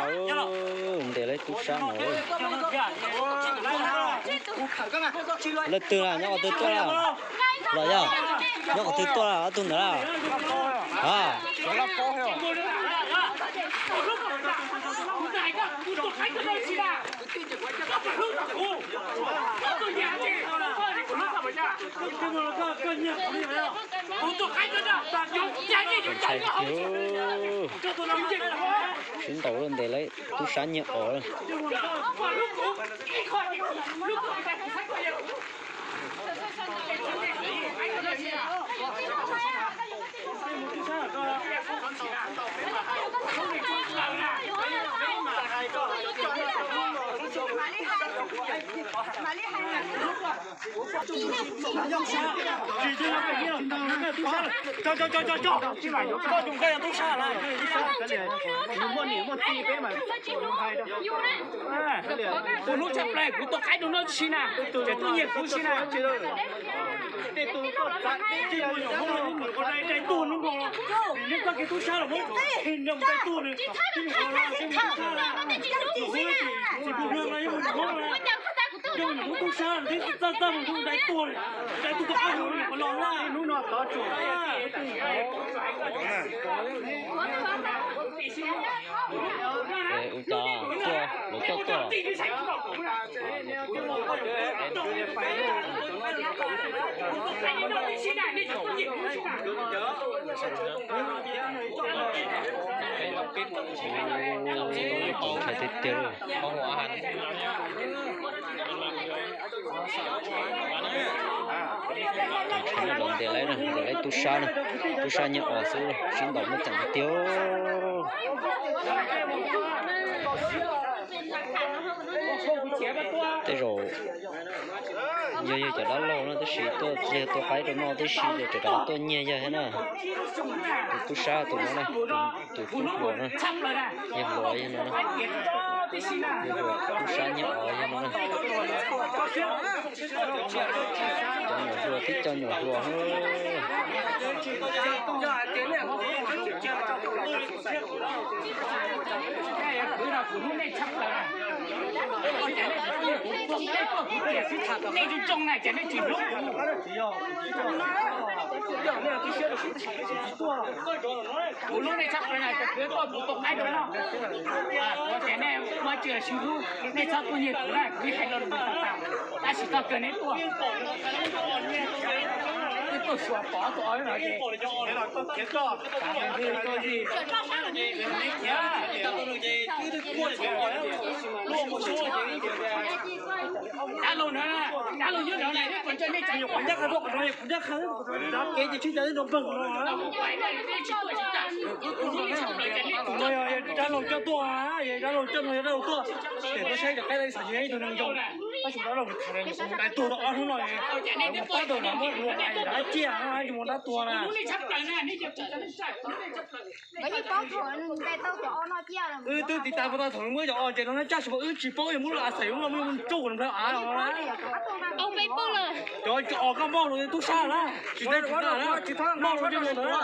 Ntes lawv tub sab no. Leej twg na, nyob qhov twg tuaj na? Los yog nyob qhov twg tuaj na, ob tug ntawd na? Ntshai tiag. Sib ntaus lawm, ntes lawv tub sab nyiag os. Koj tus nkauj yog tub sab na. Muaj niam muaj txiv peb mas. Kuv hnub tshaj plaws kuv tuaj qaib rau no tib si na, ces tuaj nyiag kuv tib si na. Tej tus koj txav tib mus nyuam hmoob los mus kom dai dai tuag hnub no los, neb koj kev tub sab los muab nrog dai tuag nws. Tib mus qhov no tib mus tub sab, tsis pub nrog no yeej mus nyuam hmoob no. Yog nyuam hmoob tub sab los twb txaj txaj mus nrog dai tuag, dai tuag tau ob hnub nyuam qhuav los na. Hnub no tod tsuas Ua cas tuaj, lawv coj tuaj. Ntshai tiag tiag li. Los ntes lawv na, ntes lawv tub sab na, tub sab nyiag os xwb, sib ntaus muaj ceem tiag tiag. Tej zaum yog yog cov dab laug no tab sis tuaj, yog tuaj qaib rau noj tib si ces rov rov tuaj nyiag yawg thiab na. Tus tub sab tus no na, tus tub hluas na, yawg hluas yawg no na, yawg hluas tub sab nyiag os yawg no na. Cov nyuam hluas tib co nyuam hluas. Nej zoo zoo na ces nej tsis hlub kuv. Kuv hlub nej tshaj plaws na, kuv tuaj kuv tuaj qaib rau noj. Kuv tias nej muaj tsis sib hlub, nej txhob tuaj nyiag kuv na, kuv yeej hais lo lus tas tas. Tab sis txog kawg nej tuaj, nej tuaj xuas pov tus os no ces dab laug na, dab laug nyob no na, nej puas nco nej tsev. Kuv ncaj qha tuaj qhov no, kuv ncaj qha, kev ces tsis cas no npawg no. Tus no yog dab laug coj tuaj, yog dab laug coj no yog dab laug tuaj. Ces tuaj saib cov qaib xav tsis yog ib tug neeg zoo, tab sis dab laug tham mus dai tuag tau ob hnub no, mus pab tau no muab luag dab ciaj no mus dab tuag na. Wb twb tiv tas puas tau thaum muab cov os ces no na, tab sis mas wb tsis paub, yog muab lub a xais muab muab tsuj nplawg av los na. Cov os koj moj los tub sab na, tsis tau tsis tau na, moj los coj los na,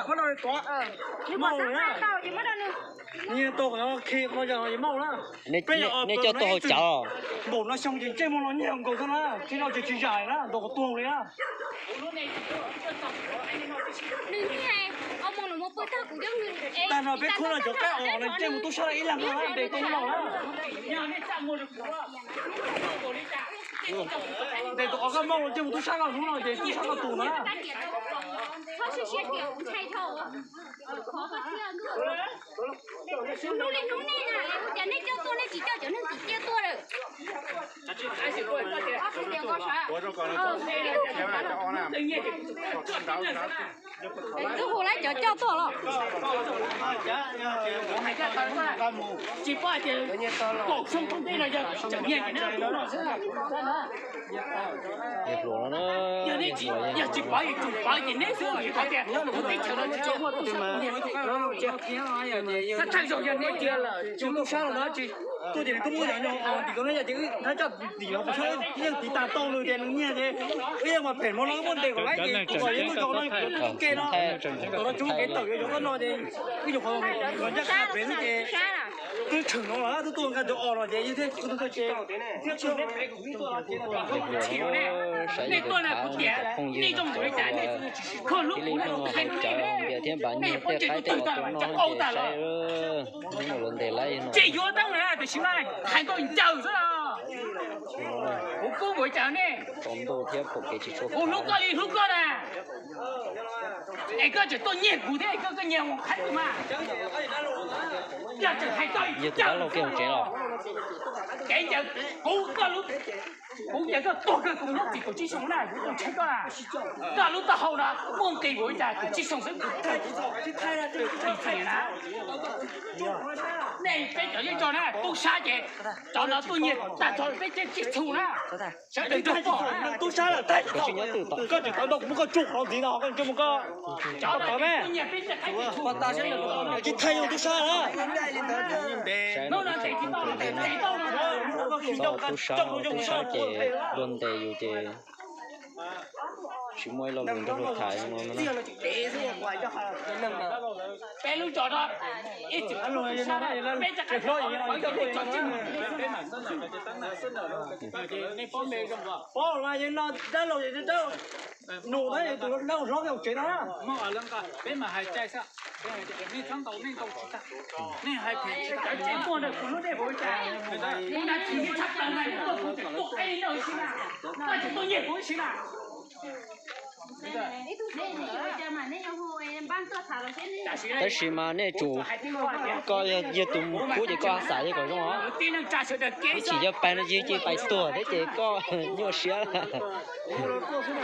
moj los na. Nyiag tau qhov khi qhov yog moj na. Peb nej coj tuaj hauv cav. Npaum no xyoo ces ntsej muag los nyiag nkaus xwb na, tsis no ces tsis zam na, ntaus qhov tuag li na. Tag no peb khub no cov qaib os ntsej muag tub sab ib leeg no na, ntes tau hnub no na. Ntes tus os koj moj los ntsej muag tub sab koj hnub no ces tub sab koj tus na. Hnub li hnub nej na, kuv tias nej coj tuaj nej tsis coj cov neeg tsis ciaj tuaj lawm. Twb hu lawv cov coj tuaj los. Tsis paub tias kaum xyoo tom ntej no yog tseem nyiag ces nej los xwb. Yog tsis paub, yog tsis paub ces nej xwb, yog tias kuv teb chaws no tsis tshua muaj tub sab nyiag. Thawj zaug yog nej tias tsis muaj tub sab los no tsis tuaj ces nws twb muab cov nyuag os ntim tau na, yog ces wb coj ntim los kuv saib yeej tiv tas tau nws ces nws nyiag ces wb yeej mas phem hmo no wb muab ntes kom laib ces kuv kom yog tuaj zog no kuv tub ke no, kom no tsis muaj kev tawm yog zov txoj no ces wb nyuam qhuav ncaj qha pem xwb ces Twb tshwm no lawm, twb tuaj nqa cov os no ces yus thiaj, thiab saib yus tus khav phooj ywg no, tib li no cov npias thiab npam nyuag tej qaib tej os tus no ces saib hnub no luag ntes laib no. Tsaus ntuj thiab pom kev tsis tshua khav. Yog tus dab laug kiag mus tsev los? Kuv ncaws koj tuag kawg, kuv nyob txim kaum tsib xyoo na, kuv tsis tsheej koj na. Koj lub taub hau no muaj nqis npaum li cas kaum tsib xyoo xwb. Nej peb cov yeej tso na, tub sab ces cov no tuaj nyiag tag nrho peb tej tsiaj txhu na. Sawv daws nrog pom na. Tub sab lawm, koj tsis tau ntau, kuv muab koj tsuj qhov ntxiv no, koj tsis mus koj tau me. Tsis thaij yus tub sab na. Tub sab, tub sab ces luag ntes yus ces tsis muaj ib lo lus nrog luag tham no na. Peb lub zos no ib txwm peb tsa qab peb cov tsis mus. Pov mas yog no dab laug, nus na, yog tus dab laug hlob nyob tsev no na. Peb mas hais cai xwb, nej txhob ntaus, nej ntaus tsis tag, nej hais phem tsis tag. Tseem muaj ntawm kuv lub dej npaum li cas, kuv hnav tshis tshaj plaws mas nej tuaj kuv tseem tuaj qeb li no ib si na, koj tseem tuaj nyiag kuv ib si na. Tab sis mas nej tsum, koj yog tus kub ces koj xav li kom zoo os. Ib chim yog pais no ces cia pais tuag thiab ces koj nyuaj siab lawm. Tus no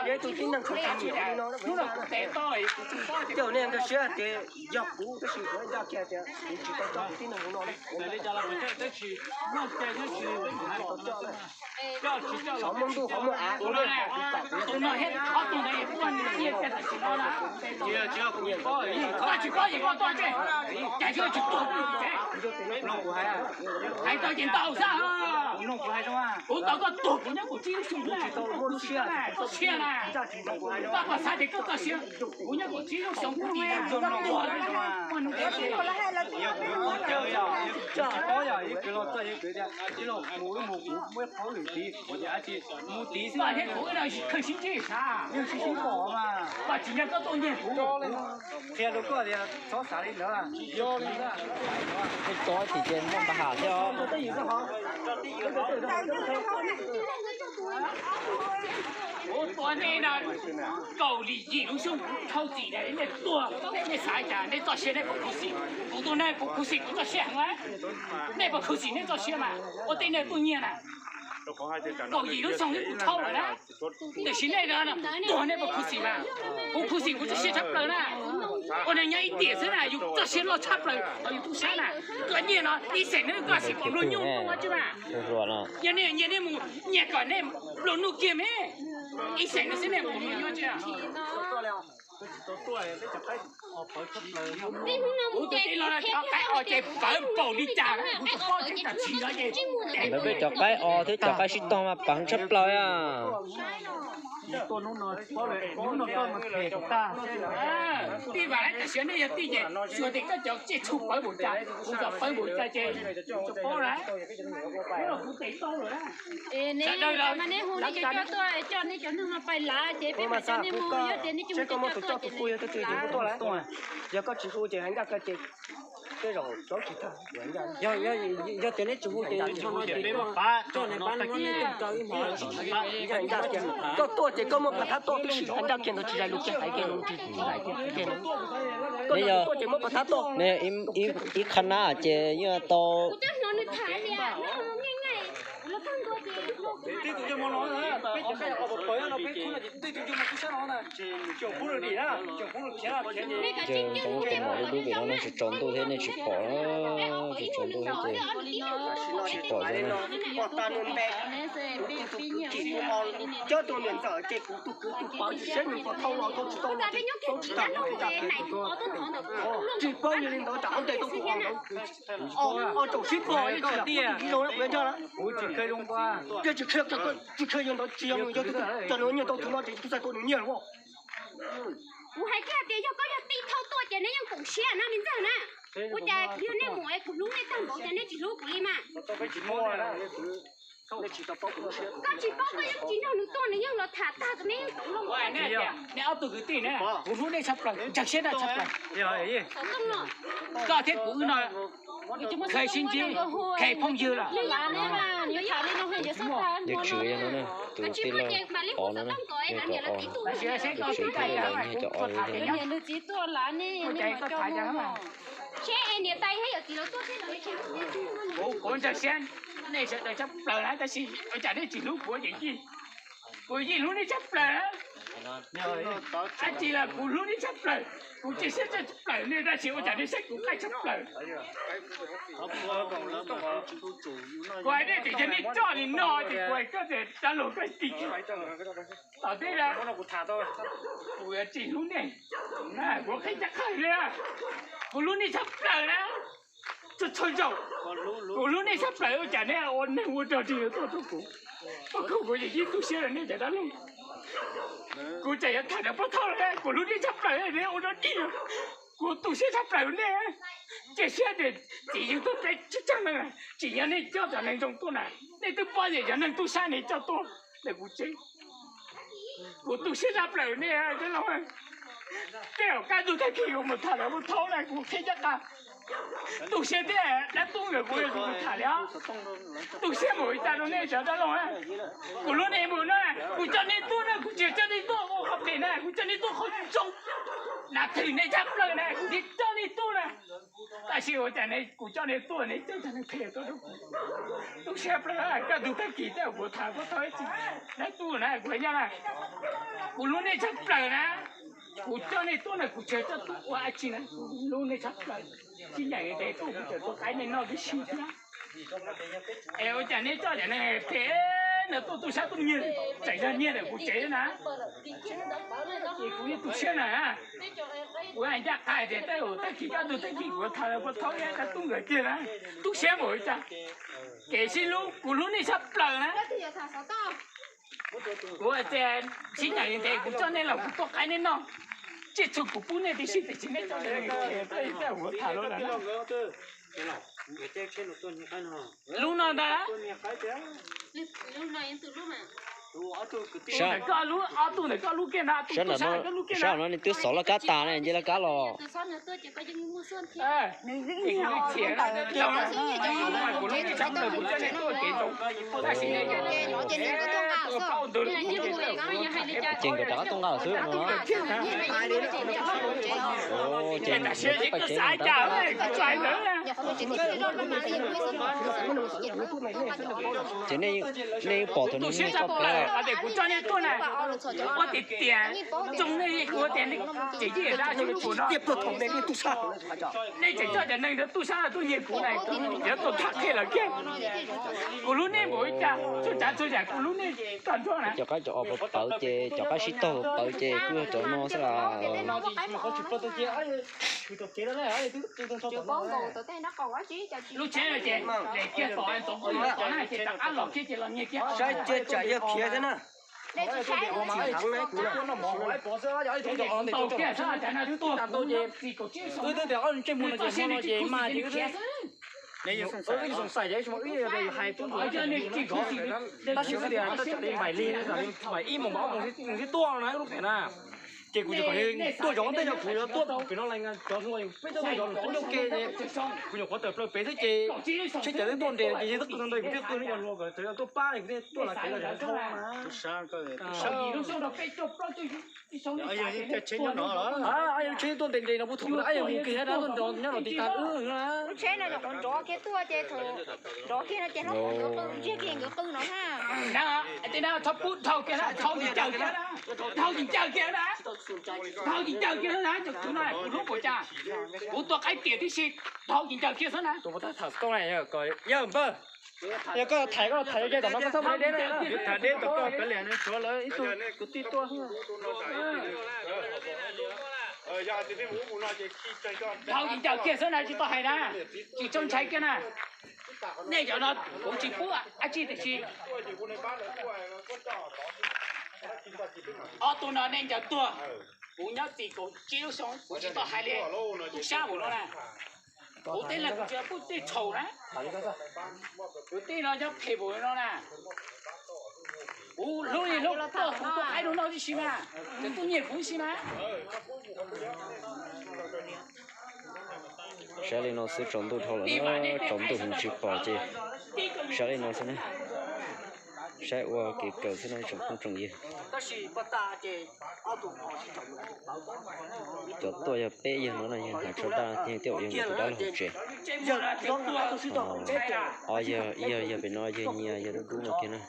yog ib tug tib neeg tshaj tawm li no, tej zaum nej nkag siab tias yog kuv, tab sis kuv ncaj kiag tias kuv tsis tau coj tus tib neeg no li. Qhov muaj ntuj qhov muaj av, kuv tau kuv tau. Hais tau ces ntau xwb. Kuv ntaus koj tuag kuv nyob kaum tsib lub xyoo, kuv tsis tau muaj lub siab, txoj sia na. Koj xav tias koj txoj sia, kuv nyob kaum tsib lub xyoo kuv tsis tau tuag. Yog kuv paub cawv, yog kuv tsis paub, yog yus kwv los txog yus kwv tias tij laug mus wb mus, kuv muaj ib qho lwm tiv, kuv tias dab tsi mus tiv xwb. Koj thiab kuv wb no khaws sib ntsib sav, yeej sib sib pom mas. Koj tsis nco koj tuaj nyiag kuv. Qhia rau koj tias txhob xav li ntawd, yog li ntawd. Tos tim ces muaj npab has thiab os. Kuv tua nej no kaum yim lub xyoo kuv dhau txim nej tuag, nej xav cas nej txoj sia nej puas khuv xim? Kuv tus neeg kuv khuv xim kuv txoj sia heev. Nej puas khuv xim nej txoj sia mas ua tej neeg tuaj nyiag na? Kaum yim lub xyoo kuv dhau lawm na, tiam sis nej tuag nej puas khuv xim mas? Kuv khuv xim kuv txoj sia tshaj plaws na. Ua neeg nyob ib tiam xwb na yus txoj sia loj tshaj plaws los yus tub sab na. Koj nyiag no ib xeem no koj sim pom nplua nuj mus tsis mas. Yog nej nyiag nej mus nyiag kom nej nplua nuj kiag me, ib xeem no xwb nej pom nplua nuj tsis. Kuv tus tij laug no cov qaib os ces pawv npaum li cas kuv tsis paub, tsis tau txhim no ces. Lawv peb cov qaib os thiab cov qaib sib tog mas pawv tshaj plaws a. Tij Vam, tam sim nej yog tij ces xyuas tias koj cov tsiaj txhu pawv npaum cas, kuv cov pawv npaum cas ces kuv tsis paub lawm. Kuv tes tau lawm na. Sawv daws los mas nej hu nej cov coj tuaj, coj nej cov neeg no pais lav ces peb mam coj nej mus, yog tias nej tsis hu cov coj tuaj ces yog koj tsis hu ces hais ncaj koj ces tej zaum tsis tag. Yog tias neb tsis hu ces nrho no ces peb muab pab coj nws pab nws muab nws coj kaw ib hmos. Koj tuaj ces koj muaj pab thab toj tib si, hais ncaj kiag ntawd tsis zais lus kiag, hais kiag lus tsis zais kiag. Koj tuaj ces muab pab thab toj. Ib qhab nab ces yeej tau. Tej tus nco mos no, peb cov nqaij os pawg no peb khub no ces tej tus nco mos tub sab no na, tsoom pub lawm dim na, tsoom pub lawm khiav khiav ces. Ntsoov tus mom dub dub pem no no tsis tsaus ntuj thiab nej tsis pom, tsis tsaus ntuj thiab ces tsis pom zoo na. Kuv tus kwv tsis muaj, cov tus niam ntxawm ces kuv tus kwv tus pawv tsis saib nws puas thauj los thauj tsis tau los ces thauj tsis tau. Tsis paub yog li ntawd tsam hauv ntej tau tus pawv ntawd, ob tsaum sib pog li tsis yog kuv tsis zoo kuv ntag. Yog tsis qhia, tsis qhia yog ntawd tsis yog nws yog tus coj nws nyiaj tau tus no ces tus txais tau nws nyiaj los. Kuv hais kiag tias yog koj yog tij thauj tuaj ces neb yeej koom siab no me ntxawg na. Ua cas yog nej mus es kuv hlub nej tag npaum cas neb tsis hlub kuv li mas? Koj tsis paub, koj yeej tsis nrog nws tuaj nws yeej los tham tag neb yeej koom loo. Nej ob tug kwv tij ne, kuv hlub nej tshaj plaws, ntseeg siab nej tshaj plaws. Koj thiab kuv wb no kheev sib ntsib, kheev phooj ywg lawm. Yawm tswv no, tus tij laug Pov no, yawg Pov Os, yawg tswv tij laug, yawg cov os. Seb niam tais thiab yawm txiv los tuaj seb los. Kuv ntseeg siab nej sawv daws tshaj plaws na, tab sis ua cas nej tsis hlub kuv yawm yij? Kuv yij hlub nej tshaj plaws na. Dab tsi los kuv hlub nej tshaj plaws, kuv cia siab tshaj plaws nej, tab sis ua cas nej saib kuv qaij tshaj plaws? Kuv hais nej tias yog nej coj li no ces kuv hais koj tias dab laug koj tig tom teb, kuv tsis hlub nej, kuv qhib caj qhawv li. Kuv hlub nej tshaj plaws na, txhua txhua zaus kuv hlub nej tshaj plaws, ua cas nej ua neeg ua dog dig tuaj rau kuv, ua kuv kuv yeej tu siab rau nej cov dab laug. Kuv tseem yuav tham rau Pov Thoj los, kuv hlub nej tshaj plaws nej ua dog dig, kuv tu siab tshaj plaws nej. Cia siab tias txiv yug tuaj peb tsis tsaug neeg, tsim nyog nej coj cov neeg zoo tuaj na, nej twb paub tias cov neeg tub sab nej coj tuaj ntawm kuv tsev. Kuv tu siab tshaj plaws nej, tej zaum kaj ntug tag kis kuv mus tham lawv mus thaub na kuv qhib caj qab. Tu siab thiab dab tub nkawd kuv yuav mus tham li os. Tu siab npaum li cas rau nej cov dab laug na. Kuv hlub nej mus no, kuv coj nej tuaj no, kuv tsis coj nej tuaj ua qhov phem na, kuv coj nej tuaj qhov zoo. Nav thwm nej tshaj plaws na, kuv thiaj coj nej tuaj na. Tab sis ua cas kuv coj nej tuaj nej coj cov neeg phem tuaj rau kuv. Tu siab plaws, kaj ntug tag kis tej kuv tham Pov Thoj ib txhis, dab tub na kuv nyob na. Kuv hlub nej tshaj plaws na. Kuv coj nej tuaj na kuv tsis coj tuaj ua dab tsi na, kuv hlub nej tshaj plaws. Tsis nyeem ntev tuaj kuv tseem tua qaib nej noj tib si thiab. Es ua cas nej coj cov neeg phem no tuaj tu sab tuaj nyiag, tseem yog nyiag ntawm kuv tsev na. Ces kuv yeej tu siab na. Kuv hais ncaj qha tias tej zaum tag kis kaj ntug tag kis kuv tham Pov Thoj thiab dab tub nkawd kiag na. Tu siab npaum li cas. Kev sib hlub, kuv hlub nej tshaj plaws na. Kuv tias sib nyeem ntev kuv coj nej los kuv tua qaib nej noj. Tsiaj txhu kuv pub nej tib si tiam sis nej coj nej tej kuv tham lawm. Lub no ntag. Koj lub, ob tug ntawm koj lub kiag ntag, tus sab ntawm koj lub kiag ntag. Sab no nws twb xov laj kab tas ne, nce laj kab los. Ces nkawd rov qab tuaj nqa lawm xwb no. Ces peb pais tsev. Ces nej yeej pom thaum nws nyiag tau plab. Kuv coj nej tuaj na, ua tiag tias zoo nej ua tias ces yeej tias nej tseem coj cov neeg ntawd tub sab tuaj nyiag kuv na, yuav tuaj tham qhia lawm kiag. Kuv hlub nej npaum li cas, txhua tsav txhua yam kuv hlub nej tag nrho na. Cov qaib cov os pawv ces cov qaib sib tog pawv ces kuj yog cov no xwb las. Lub tsheb no ces daim kiag tom tom na ces rov qab los kiag ces los nyiag kiag. Saib cia tsam yog khiav thiab na. Tau kiag sab cas na tuag kuv no txi kaum tsib xyoo, twb tias ob ntsej muag no ces hmo no ces mas ces wb xoom xais ces wb hais tub ntsuag tab sis wb tias tab sis li npaim li, npaim ib moos npaim ob moos nws thiaj tuaj na lub pem na. Ces kuv tsis kom tuaj zov tej yog kuv yuav tuaj pem no lais cov hluas peb cov tuaj zov lus tub ncauj ke ces kuv nyuam qhuav tawm plaws pem xwb ces seb cov twb tuaj nres ces yog twb qw ntawd kuv thiaj qw no cov hluas kom cov tuaj pab kuv thiaj tuaj lais kev los zov dhau na. Tsheb tuaj nres nres no puag thaum na, yog mus kis thiab dab tuaj nrov nyob no tiv tas wb na. Lub tsheb no nyuam qhuav nrov kiag tuaj ces thaum nrov kiag no ces hlob ntsiag kiag nkawd qw no na. Tej no txhob pub dhau kiag na, dhau tsis ncaws kiag na, dhau tsis ncaws kiag na, dhau tsis ncaws kiag na, cov kwv no kuv hlub npaum cas, kuv tua qaib tiam tib si, dhau tsis ncaws kiag xwb na. Yawg npawg, Yog koj thaiv koj thaiv ces tom no koj txhob mus deb deb na. Thaiv deb tom koj kav liam nws tshuav lawv ib tug kwv tij tuaj. Dhau ces ncaws kiag xwb na, tsis tau hais na, tsis txhob ntshai kiag na. Nej cov no kuv tsis pub dab tsi tiam sis ob tug no nej ncaws tuag. Kuv nyob tim kaum tsib lub xyoo kuv tsis tau hais li, tub sab vim no na. Kuv tej leeg kuv tsis pub tej txhaum na. Kuv tej no nyob phem vim no na. Kuv hlub li hlub tuaj, kuv tuaj qaib rau noj tib si mas, kuv tuaj nyiam kuv tib si mas. Saib li no xwb tsaus ntuj dhau lawm na, tsaus ntuj mus tsis pom ces saib li no xwb na. Saib ua kev kawm xwb na tsoom phooj tsoom ywg. Cov tuaj yog peb yawg no na, yawg hnav tsho daj thiab tej zaum yog nkawd tus dab laug tsev. Ob yawg, ib yawg yog pem no yawg nyias yawg dub dub no kiag na.